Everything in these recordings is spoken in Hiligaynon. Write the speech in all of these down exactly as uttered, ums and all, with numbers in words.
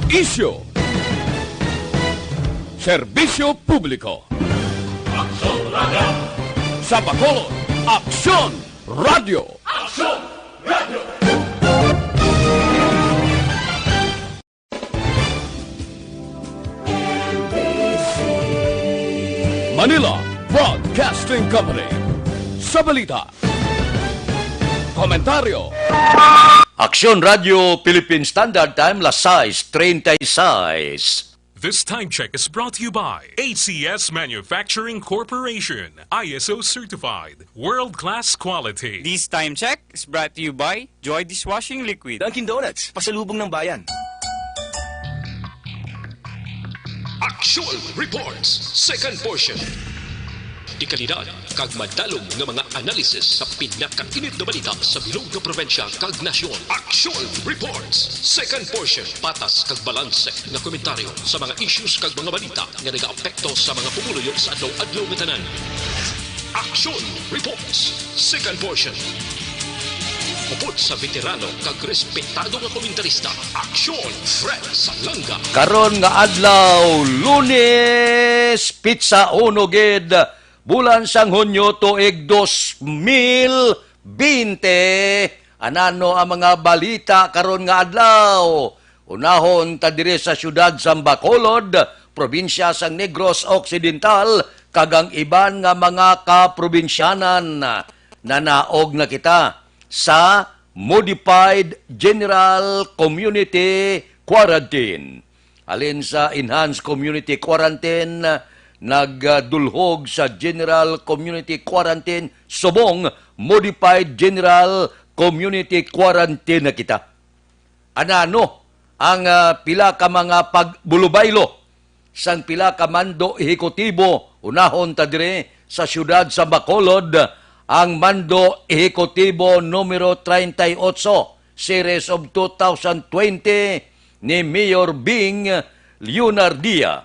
Isyu. Serbisyo publiko. Aksyon Radio. Sa Bacolod, Aksyon Radio. Aksyon Radio. Manila Broadcasting Company. Sa balita, komentaryo. Aksyon Radio Philippine Standard Time, las sais treinta y seis. This time check is brought to you by A C S Manufacturing Corporation, I S O certified, world-class quality. This time check is brought to you by Joy Dishwashing Liquid. Dunkin' Donuts, pasalubong ng bayan. Action Reports, second portion. Dekalidad kag madalom nga mga analysis sa pinakainit nga balita sa bilog nga probinsya kag nasyon. Action Reports, second portion. Patas kag balanse nga komentaryo sa mga issues kag mga balita nga nagaapekto sa mga pumuluyo sa adlaw-adlaw nga tanan. Action Reports, second portion. Upod sa veterano kag respetado nga komentarista, Aksyon Fred Salanga. Karon nga adlaw, Lunes, petsa uno gid, bulan sang Hunyo, tuig dos mil bente. Anano ang mga balita karon nga adlaw? Unahon ta diri sa siyudad sang Bacolod, probinsya sang Negros Occidental, kag ang iban nga mga kaprobinsyanan. Nanaog na kita sa Modified General Community Quarantine. Halin sa Enhanced Community Quarantine, nagdulhog sa General Community Quarantine subong Modified General Community Quarantine na kita. Anano ang, ah, pila ka mga pagbulubaylo sang pila ka mando ehekutibo? Unahon ta diri sa siyudad sa Bacolod, ang Mando Ehekutibo numero treinta y ocho, Series of two thousand twenty, ni Mayor Bing Leonardia.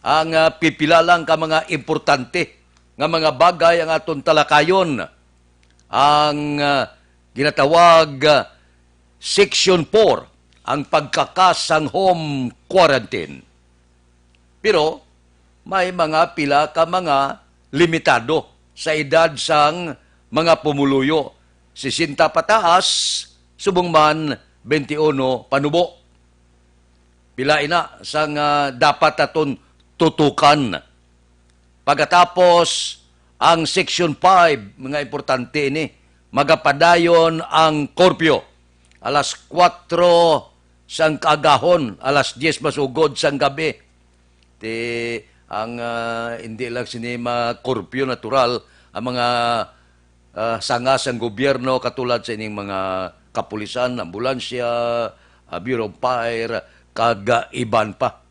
Ang, ah, pipila lang ka mga importante nga mga bagay ang aton talakayon. Ang, ah, ginatawag, ah, Section four, ang pagkakas sang home quarantine. Pero may mga pila ka mga limitado sa edad sang mga pumuluyo, sesenta pataas, subong man twenty-one panubo. Pila ina sang, ah, dapat naton tutukan? Pagkatapos ang Section five, mga importante ini, magapadayon ang curfew. Alas kuwatro sang kaagahon, alas diyes masugod sang gabi. Ti, ang, ah, hindi lang sini ma-curfew, natural, ang mga, ah, sanga sang gobyerno katulad sa ining mga kapulisan, ambulansya, ah, Bureau of Fire, kag, ah, iban pa.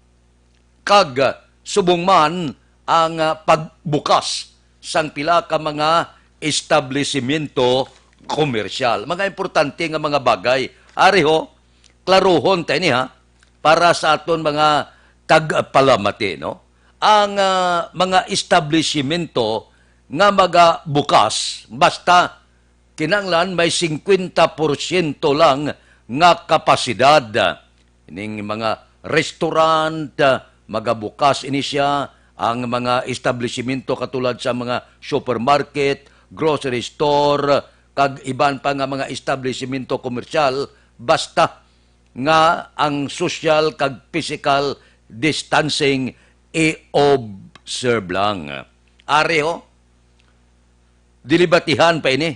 Kag, ah, subong man ang, ah, pagbukas sang pila ka mga establisimento komersyal. Mga importante nga mga bagay. Ari ho, klaruhon ta ini, ha, para sa aton mga tagpalamati, no? Ang, ah, mga establisimento nga magabukas, basta kinahanglan may singkwenta porsyento lang nga kapasidad. Ining mga restaurant, ah, magabukas ini siya, ang mga establisimento katulad sa mga supermarket, grocery store, kag iban pa nga mga establisimento komersyal, basta nga ang social kag physical distancing i-observe lang. Ari ho, dili batihan pa ini.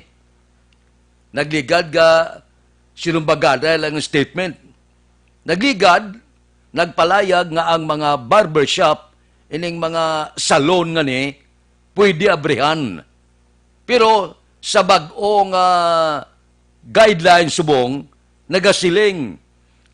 Nagligad nga sinumbagada lang ang statement. Nagligad, nagpalayag nga ang mga barbershop, ining mga salon nga ni, pwede abrihan. Pero sa bag-o nga guideline subong, nagasiling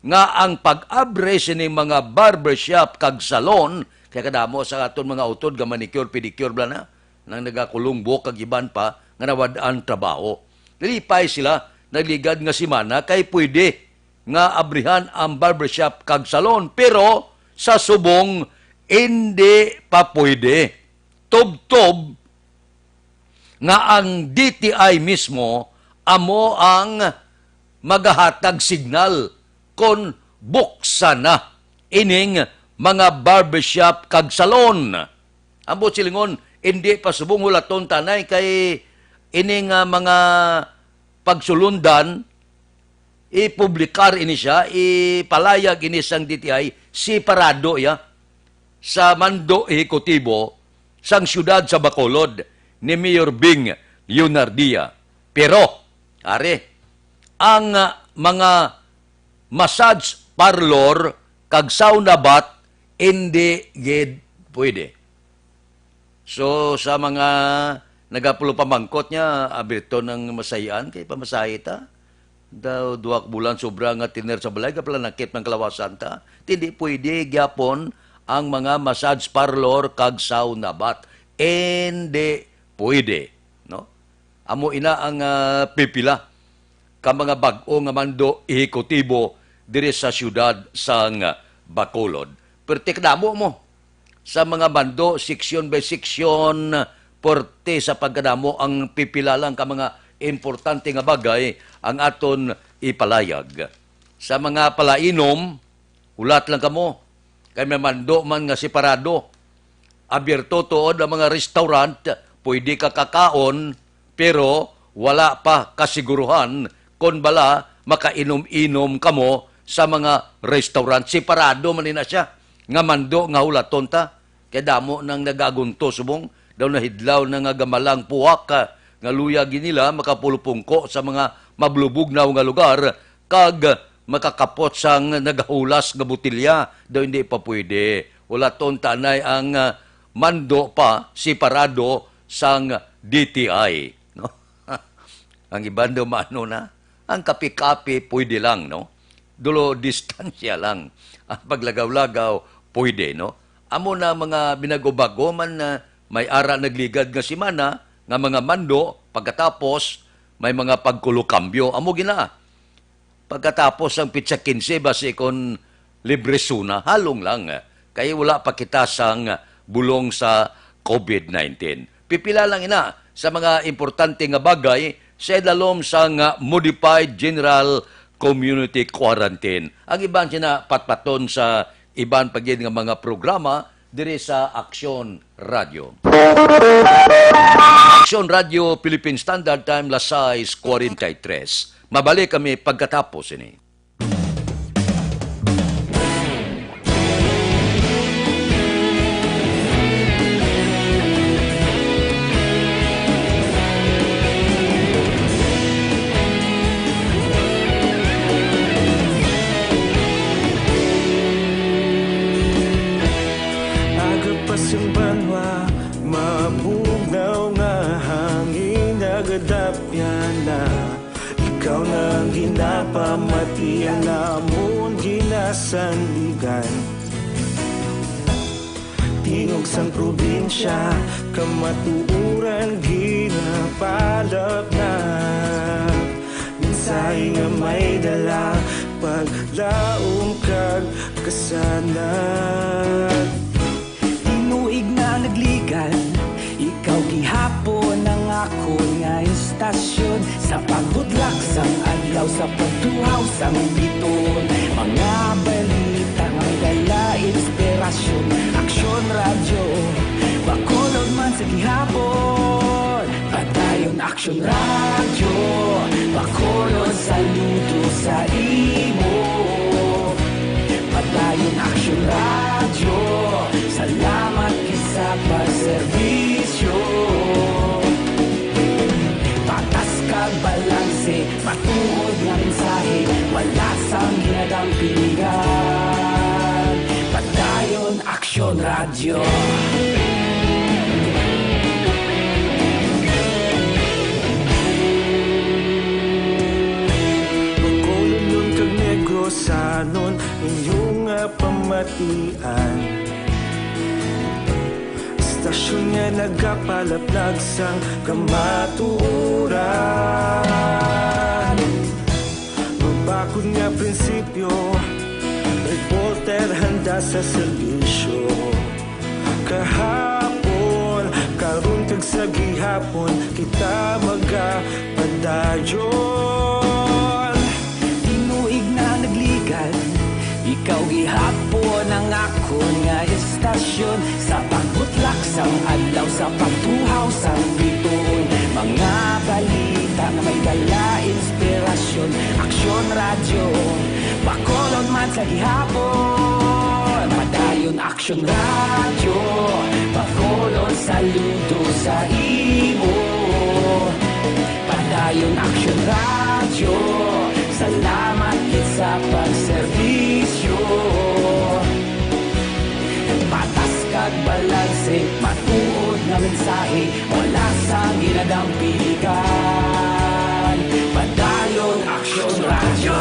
nga ang pag-abri sining mga barbershop kag salon, kay kadamo sa aton mga utod nga manicure, pedicure bala na, nang nagakulong buhok kag iban pa nga nawad-an trabaho. Nalipay sila, nagligad nga semana kay pwede nga abrihan ang barbershop kag salon, pero sa subong hindi pa pwede. Tubtob nga ang D T I mismo amo ang magahatag signal kon buksan na ining mga barbershop kag salon. Ambot silingon, indi pa subong hulaton ta anay kay ini nga mga pagsulundan, ipublikar ini siya, ipalayag ini sang D T I, separado iya sa mando ehekutibo sang siyudad sa Bacolod ni Mayor Bing Leonardia. Pero, ari, ang, ah, mga massage parlor kag sauna bath, indi gid pwede. So, sa mga nagapulong pamangkot niya, abirto ng masahian, kay pamasahe ta. Daw, duha ka bulan sobra nga tiner sa balay, kapalanakit man kalawasan ta. Hindi pwede gyapon ang mga massage parlor kag sauna bath. Hindi pwede, no? Amo ina ang, ah, pipila ka mga bag-o nga mando ehekutibo diri sa siyudad sang Bacolod. Perti kadamo mo sa mga mando, section by section, perti sa pagkadamo ang pipila lang ka mga importante nga bagay ang aton ipalayag. Sa mga palainom, hulat lang kamo, kay may mando man nga separado. Abierto tuod ang mga restaurant, pwede ka kakaon, pero wala pa kasiguruhan kon bala makainom-inom kamo sa mga restaurant. Separado man ni na siya nga mando nga hulaton ta. Kay damo nang nagagunto subong daw nahidlaw na nga gamalang puwak, ah, nga luya gid nila makapulupungko sa mga mablubugnaw nga lugar kag makakapot sang nagahulas nga botelya. Daw hindi pa pwede. Hulaton ta anay ang, ah, mando pa separado sang D T I, no? Ang iban daw maano na, ang kape-kape pwede lang, no? Dulo distansya lang. Ang paglagaw-lagaw pwede, no? Amo na mga binago-bago man na may ara nagligad nga semana nga mga mando, pagkatapos may mga pagkulokambyo. Amo gina. Pagkatapos ang pitsa quince, basi kon libre suna, halong lang, eh, kay wala pa kita sang bulong sa COVID nineteen. Pipila lang ina sa mga importante nga bagay sa idalom sang Modified General Community Quarantine. Ang iban sina patpaton sa iban pa gid nga mga programa diri sa Aksyon Radio. Aksyon Radio, Philippine Standard Time, las sais cuarenta y tres. Mabalik kami pagkatapos ini. Aga pa sing banwa, mabugnaw nga hangin, nagadapyan na. Ikaw na ang ginapamati, ang amon ginasandigan. Tingog sang probinsya, kamatuoran ginapalapnap. Mensahe nga may dala, paglaom kag kasanag. Tinuig na nagligad, ikaw gihapon ang akon nga istasyon. Sa pagbutlak sang adlaw, sa pagtuhaw sang biton, mga balita nga may dala inspirasyon. Aksyon Radyo, Bacolod man sa gihapon. Padayon Aksyon Radyo, Bacolod, saludo sa imo. Padayon Aksyon Radyo, salamat gid sa pagserbisyo. Patas kag balanse, matuod nga mensahe, wala sang ginadampingan. Padayon Aksyon Radyo. Bacolodnon kag Negrosanon, inyo nga pamatian. Istasyon nga nagapalaplag sang kamatuoran. Mabakod nga prinsipyo, reporter handa sa serbisyo. Kahapon, karon kag sa gihapon, kita magapadayon. Tinuig na nagligad, Ikaw gihapon ang akon nga estasyon, sa pagbutlak sang adlaw, sa pagtuhaw sang bituon, mga balita nga may dala inspirasyon. Aksyon Radyo, Bacolod man sa gihapon. Padayon Aksyon Radyo, Bacolod saludo sa imo. Padayon Aksyon Radyo, salamat gid sa pagserbisyo. Patas kag balanse, matuod nga mensahe, wala sang ginadampigan. Padayon Aksyon Radyo.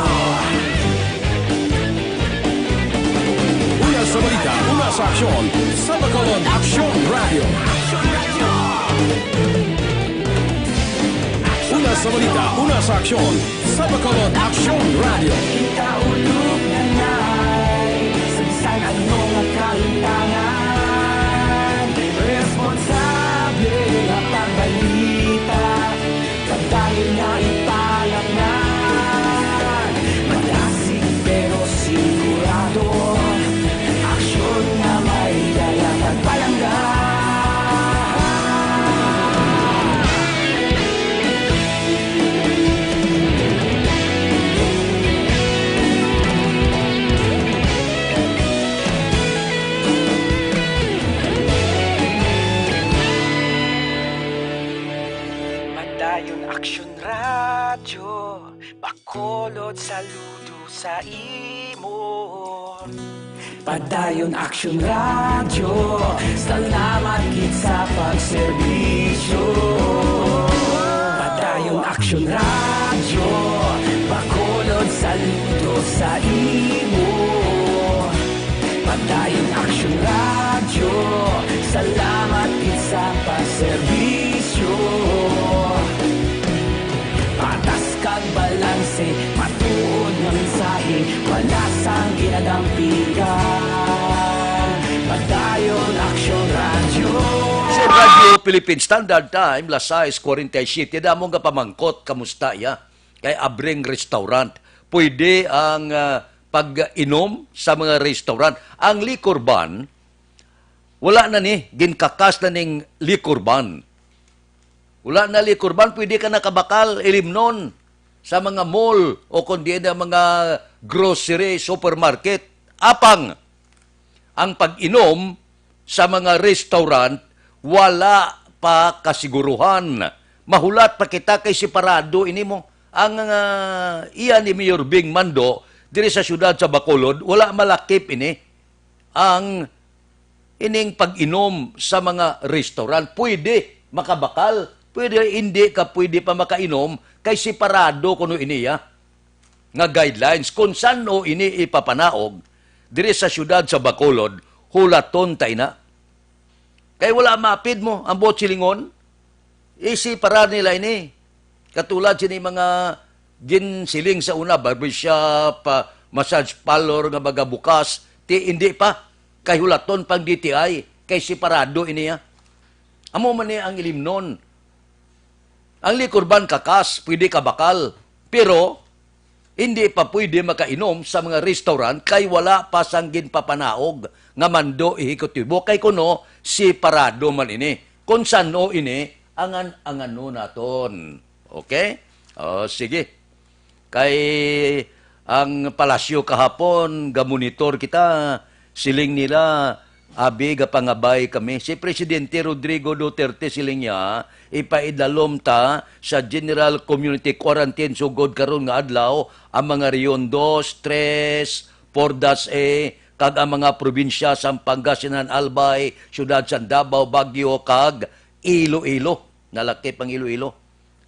Una sa balita, una sa aksyon, sa Bacolod Aksyon Radyo. Una sa balita, una sa aksyon, sa Bacolod Aksyon Radyo. Kita ulog na nay, sa bisan ano nga kahintangan, responsable nga pagbalita, padayon nga ipalangnan. Madasig pero sigurado, aksyon nga may dala kag palangga. Padayon Aksyon Radyo, Bacolod saludo sa imo. Padayon Aksyon Radyo, salamat gid sa pagserbisyo. Padayon Aksyon Radyo, Bacolod saludo sa imo. Padayon Aksyon Radyo, salamat gid sa pagserbisyo. Patas kag balanse, matuod nga mensahe, wala sang ginadampigan. Padayon Aksyon Radyo. Sa Radyo Philippine Standard Time, las sais cuarenta y siete, damo nga pamangkot, kamusta iya? Kay abring restaurant. Pwede ang, ah, pag-inom sa mga restaurant. Ang liquor ban, wala na ni, ginkakas na ning liquor ban. Wala na liquor ban, pwede ka na kabakal, ilimnon sa mga mall o kundi na mga grocery, supermarket. Apang ang pag-inom sa mga restaurant, wala pa kasiguruhan. Mahulat pa kita kay separado ini mo. Ang, ah, iya ni Mayor Bing Mando diri sa siyudad sa Bacolod, wala malakip ini ang ining pag-inom sa mga restaurant. Pwede makabakal, pwede hindi ka pwede pa makainom kay separado kuno ini, ah, nga guidelines. Kung san-o ini ipapanaog diri sa siyudad sa Bacolod, hulaton ta ina. Kay wala maapid mo ang buot silingon, isi parar nila ini. Katulad sini mga ginsiling sa una, barbershop, ah, massage parlor nga magabukas, ti hindi pa. Kay hulaton pang D T I, kay separado ini, ah. Amo man ni ang ilimnon. Ang liquor ban kakas, pwede kabakal, pero hindi pa pwede makainom sa mga restaurant kay wala pa sang ginpapanaog nga mando ehekutibo kay kuno separado man ini. Kung san-o ini, angan-angano naton. Okay? O, sige. Kay ang palasyo kahapon, gamonitor kita, siling nila, abi, gapangabay kami. Si Presidente Rodrigo Duterte, siling niya, ipaidalom ta sa General Community Quarantine sugod karon nga adlaw ang mga Rehiyon dos, tres, four dash A, kag ang mga probinsya sang Pangasinan, Albay, siyudad sang Davao, Baguio, kag Iloilo. Nalakip ang Iloilo.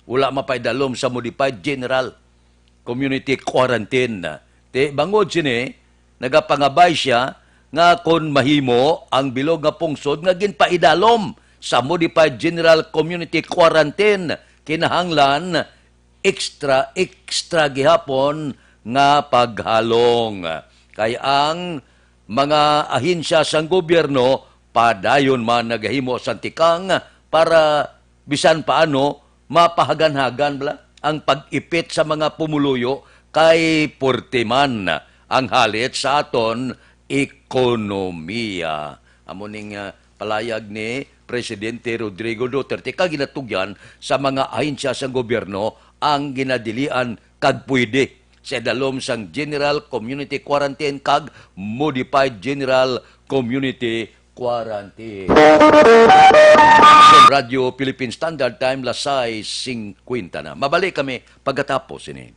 Wala mapaidalom sa modified general community quarantine. Ti bangod sini, nagapangabay sia nga kon mahimo ang bilog nga pungsod nga ginpaidalom sa modified general community quarantine, kinahanglan extra, extra gihapon nga paghalong. Kay ang mga ahensya sang gobyerno padayon man nagahimo sang tikang para bisan paano mapahaganhagan bala ang pag-ipit sa mga pumuluyo kay puwerte man ang halit sa aton ekonomiya. Amo ning, ah, palayag ni Presidente Rodrigo Duterte kag ginatugyan sa mga ahensya sang gobyerno ang ginadilian kag pwede sa idalom sang General Community Quarantine kag Modified General Community Quarantine. Radyo Philippine Standard Time, las sais singkwenta na. Mabalik kami pagkatapos ini.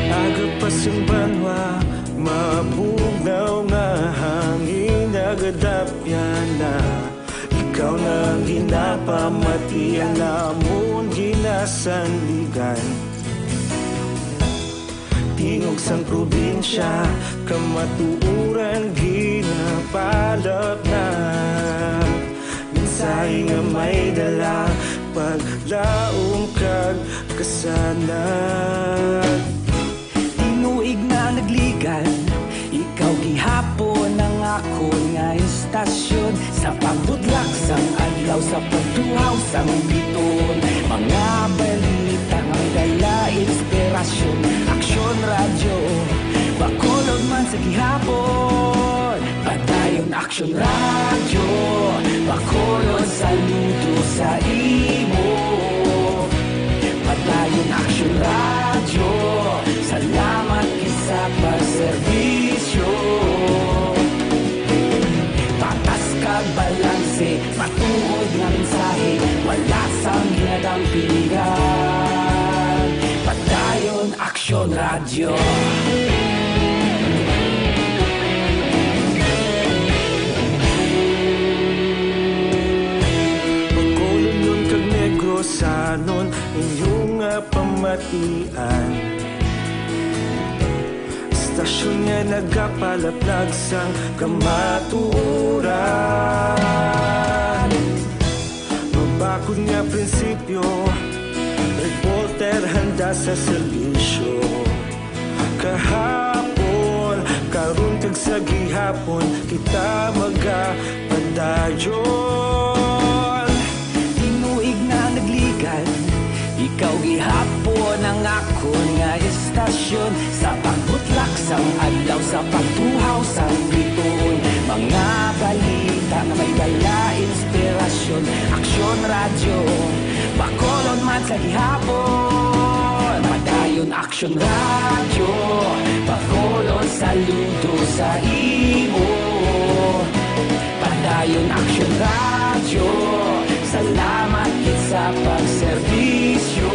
Aga pa sing banwa, mabugnaw nga hangin nagadapyan na. Ikaw na ang ginapamati, ang amon ginasanligan. Tingog sang probinsya, kamatuoran ginapalapnap. Mensahe nga may dala, paglaom kag kasanag. Tinuig na nagligan, ikaw gihapon ang akon nga istasyon. Sa pagbudlak sang adlaw, sa pagtuhaw sang biton, mga balita nga may dala inspirasyon. Aksyon Radyo, Bacolod man sa gihapon. Padayon Aksyon Radyo, Bacolod, saludo sa imo. Padayon Aksyon Radyo, salamat gid sa pagserbisyo. Patas kag balanse, matuod nga mensahe, wala sang ginadampigan. Padayon Aksyon Radyo. Bacolodnon kag Negrosanon, inyo nga pamatian. Istasyon nga nagapalaplag sang kamatuoran. Mabakod nga prinsipyo, reporter handa sa serbisyo. Kahapon, karon kag sa gihapon, kita magapadayon. Tinuig na nagligan, ikaw gihapon ang akon nga istasyon. Sa pagbutlak sang adlaw, sa pagtuhaw sang bituon, mga balita nga may dala inspirasyon. Aksyon Radyo, Bacolod man sa gihapon. Padayon Aksyon Radyo, Bacolod, saludo sa imo. Padayon Aksyon Radyo, salamat gid sa pagserbisyo.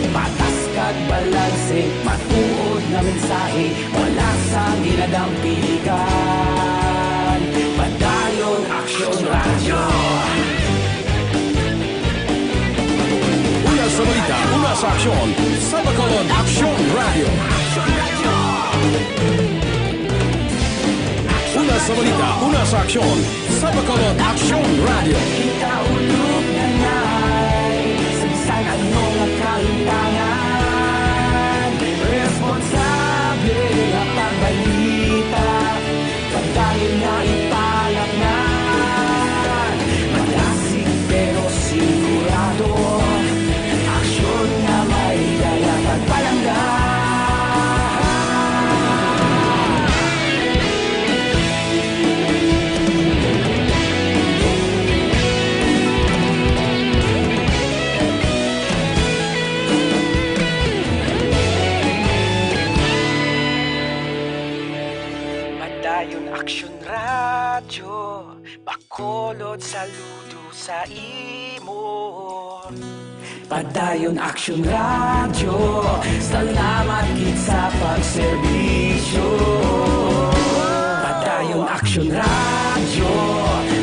Patas kag balanse, matuod nga mensahe, wala sang ginadampigan. Padayon Aksyon Radyo. Una sa balita, una sa aksyon, sa Bacolod Aksyon Radyo. Una sa balita, una sa aksyon, sa Bacolod Aksyon Radyo. Kita ulog na nay, sa bisan ano nga kahimtangan, responsable nga pagbalita, padayon nga ipalapnan. Madasig pero sigurado, aksyon nga may dala pagpalangga. Padayon Aksyon Radyo, Bacolod, saludo sa imo. Padayon Aksyon Radyo, salamat gid sa pagserbisyo. Padayon Aksyon Radyo,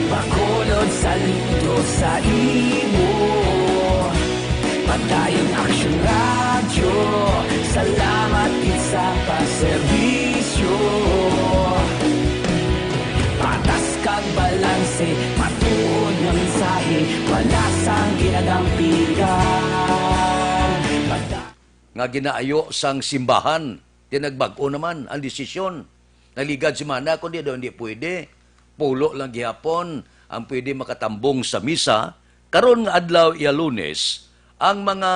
Bacolod, saludo sa imo. Padayon Aksyon Radyo, salamat gid sa pagserbisyo. Patas kag balanse, matuod nga mensahe, wala sang ginadampigan. nga ginaayo sang simbahan. Ti nagbag-o naman ang desisyon. Naligad si Mana, kundi daw hindi pwede. Pulo lang gihapon ang pwede makatambong sa misa. Karon nga adlaw, iya Lunes, ang mga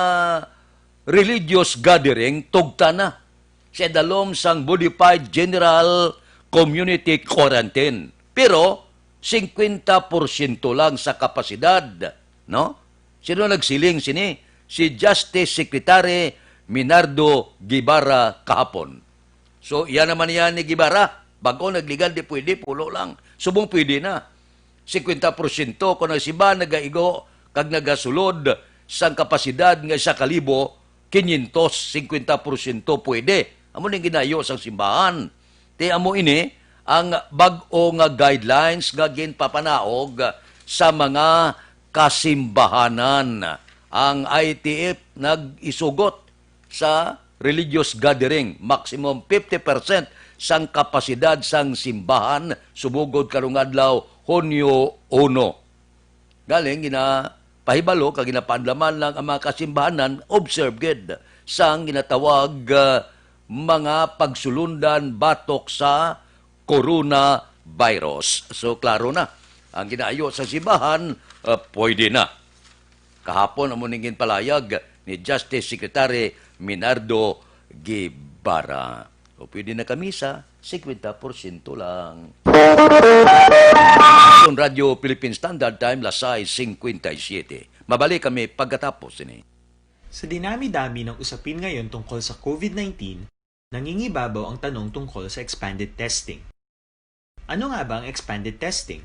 religious gathering tugta na sa idalom sang modified general community quarantine. Pero, singkwenta porsyento lang sa kapasidad, no? Sino nagsiling sini? Si Justice Secretary Minardo Guevara kahapon. So, iya naman niya ni Guevara, bag-o nagligad, di pwede, pulo lang. Subong pwede na. Singkwenta porsyento kung ang simbahan nagaigo kag nagasulod sang kapasidad nga isa ka libo, kinyentos, singkwenta porsyento pwede. Amo ning ginayo sang simbahan. Ti amo ini ang bag-o nga guidelines nga ginpapanaog sa mga kasimbahanan. Ang I T F nag-isugot sa religious gathering, maximum fifty percent sang kapasidad sang simbahan, sumugod karong adlaw, Hunyo uno. Galing, ginapahibalo kag ginapaandaman lang ang mga kasimbahanan, observe gid sang ginatawag, ah, mga pagsulundan batok sa coronavirus. So, klaro na. Ang ginaayo sa simbahan, ah, pwede na. Kahapon, amo ning ginpalayag ni Justice Secretary Minardo Guevara. O pwede na kami sa singkwenta porsyento lang. Ang Radyo Philippine Standard Time, las sais cincuenta y siete. Mabalik kami pagkatapos ini. Sa dinami-dami ng usapin ngayon tungkol sa COVID nineteen, nangingibabaw ang tanong tungkol sa expanded testing. Ano nga ba ang expanded testing?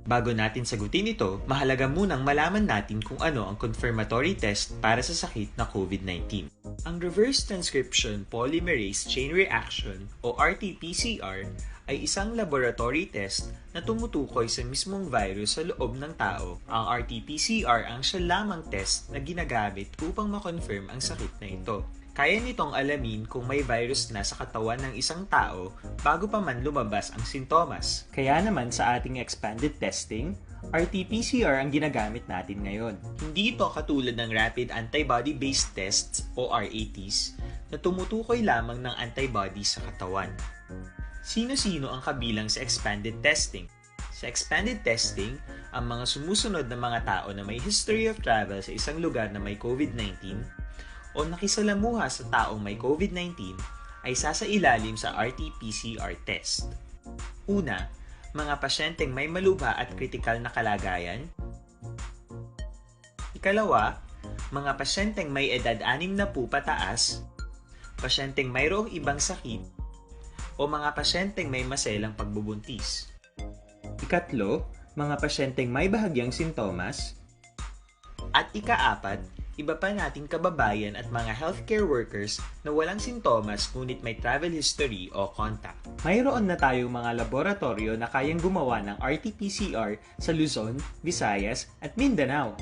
Bago natin sagutin ito, mahalaga munang malaman natin kung ano ang confirmatory test para sa sakit na COVID nineteen. Ang reverse transcription polymerase chain reaction o R T P C R ay isang laboratory test na tumutukoy sa mismong virus sa loob ng tao. Ang R T P C R ang siya lamang test na ginagamit upang ma-confirm ang sakit na ito. Kaya nitong alamin kung may virus na sa katawan ng isang tao bago pa man lumabas ang sintomas. Kaya naman sa ating expanded testing, R T P C R ang ginagamit natin ngayon. Hindi ito katulad ng rapid antibody-based tests o R A Ts na tumutukoy lamang ng antibody sa katawan. Sino-sino ang kabilang sa expanded testing? Sa expanded testing, ang mga sumusunod na mga tao na may history of travel sa isang lugar na may COVID nineteen o nakisalamuha sa taong may COVID nineteen ay sasailalim sa R T P C R test. Una, mga pasyenteng may malubha at kritikal na kalagayan. Ikalawa, mga pasyenteng may edad anim na po pataas, pasyenteng mayroong ibang sakit, o mga pasyenteng may maselang pagbubuntis. Ikatlo, mga pasyenteng may bahagyang sintomas. At ikaapat, iba pa nating kababayan at mga healthcare workers na walang sintomas ngunit may travel history o contact. Mayroon na tayong mga laboratorio na kayang gumawa ng R T P C R sa Luzon, Visayas, at Mindanao.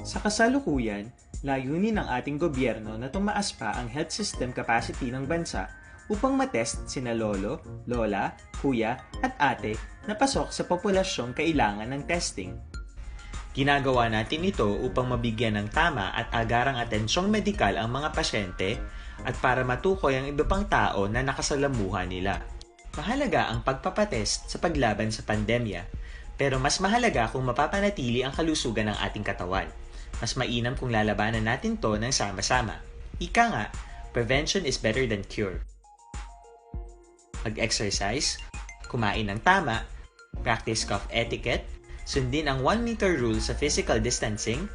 Sa kasalukuyan, layunin ng ating gobyerno na tumaas pa ang health system capacity ng bansa upang matest sina lolo, lola, kuya, at ate na pasok sa populasyong kailangan ng testing. Ginagawa natin ito upang mabigyan ng tama at agarang atensyong medikal ang mga pasyente at para matukoy ang iba pang tao na nakasalamuha nila. Mahalaga ang pagpapatest sa paglaban sa pandemya, pero mas mahalaga kung mapapanatili ang kalusugan ng ating katawan. Mas mainam kung lalabanan natin 'to ng sama-sama. Ika nga, "Prevention is better than cure." Mag-exercise, kumain ng tama, practice cough etiquette, sundin ang one meter rule sa physical distancing,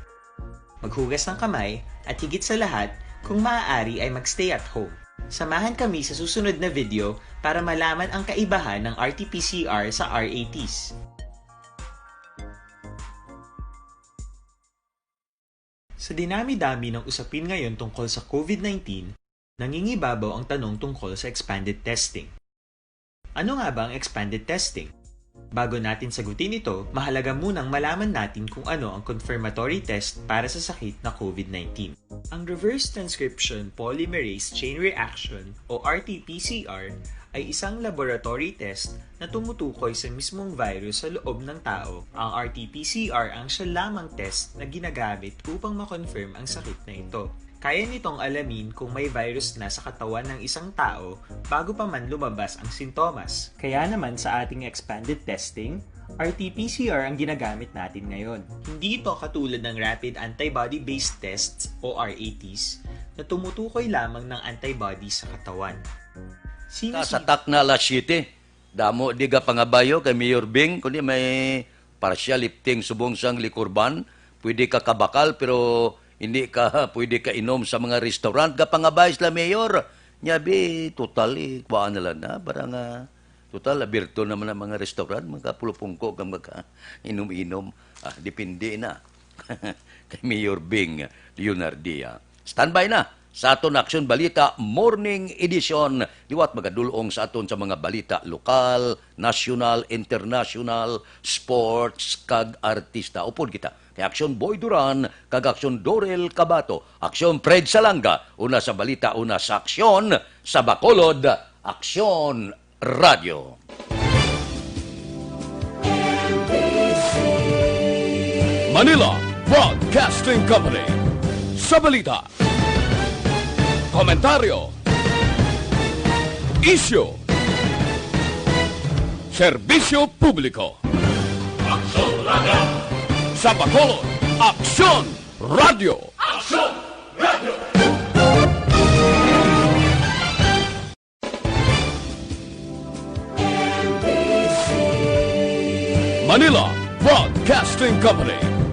maghugas ng kamay, at higit sa lahat, kung maaari ay mag-stay at home. Samahan kami sa susunod na video para malaman ang kaibahan ng R T P C R sa R A Ts. Sa dinami-dami ng usapin ngayon tungkol sa COVID nineteen, nangingibabaw ang tanong tungkol sa expanded testing. Ano nga ba ang expanded testing? Bago natin sagutin ito, mahalaga munang malaman natin kung ano ang confirmatory test para sa sakit na COVID nineteen. Ang reverse transcription polymerase chain reaction o R T P C R ay isang laboratory test na tumutukoy sa mismong virus sa loob ng tao. Ang R T P C R ang siya lamang test na ginagamit upang ma-confirm ang sakit na ito. Kaya nitong alamin kung may virus na sa katawan ng isang tao bago pa man lumabas ang sintomas. Kaya naman sa ating expanded testing, R T P C R ang ginagamit natin ngayon. Hindi ito katulad ng rapid antibody-based tests o R A Ts na tumutukoy lamang ng antibody sa katawan. Sino Sa si Takna Alas Siyete, damo di ka pangabayo kay Mayor Bing, kundi may partial lifting subong sang liquor ban. Pwede ka kabakal, pero hindi ka pwede ka inom sa mga restaurant. Kapangabay sila, Mayor. Nya, bi, total, eh, kuhaan na lang na. Para nga, total, abierto naman ang mga restaurant. Magkapulupungko ka, magka-inom-inom. Ah, depende na. Kay Mayor Bing Leonardia. Standby na sa aton Aksyon Balita Morning Edition. Liwat magadulong sa aton sa mga balita lokal, nasyonal, internasyonal, sports, kag artista. Upod kita kay Aksyon Boy Duran kag Aksyon Dorel Cabato, Aksyon Fred Salanga, una sa balita, una sa aksyon, sa Bacolod, Aksyon Radyo. Manila Broadcasting Company. Sa balita, komentaryo, isyu, serbisyo publiko. Aksyon Radyo. Sa Bacolod, Aksyon Radyo. Aksyon Radyo. Manila Broadcasting Company.